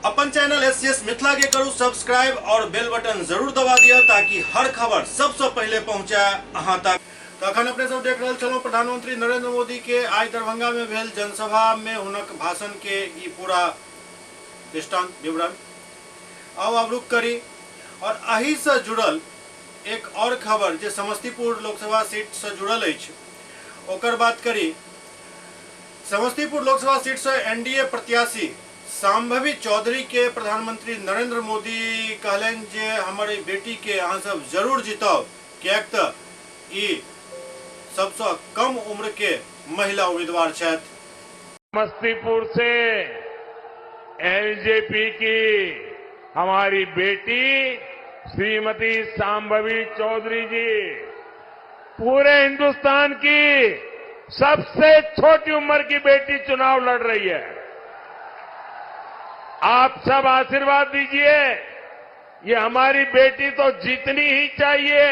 अपन channel SCS Mithila के करू सब्सक्राइब और बेल बटन जरूर दबा दिया ताकि हर खबर सबसे पहले पहुंचे अहां तक। तो अखन अपने सब देख रहल छलहुँ प्रधानमंत्री नरेंद्र मोदी के आइ दरभंगा में भेल जनसभा में हुनक भाषण के ई पूरा दृष्टांत विवरण। आउ आब रुक करी और एही से जुड़ल एक और खबर जे समस्तीपुर लोकसभा सीट से जुड़ल अछि ओकर बात करी। समस्तीपुर लोकसभा सीट से एनडीए प्रत्याशी सांभवी चौधरी के प्रधानमंत्री नरेंद्र मोदी कहलनि जे हमर एहि बेटी के अहाँ सब जरूर जिताउ, किएक तऽ ई सबसँ कम उम्र के महिला उम्मीदवार छथि। समस्तीपुर से एलजेपी की हमारी बेटी श्रीमती सांभवी चौधरी जी पूरे हिंदुस्तान की सबसे छोटी उम्र की बेटी चुनाव लड़ रही है। आप सब आशीर्वाद दीजिए, ये हमारी बेटी तो जीतनी ही चाहिए।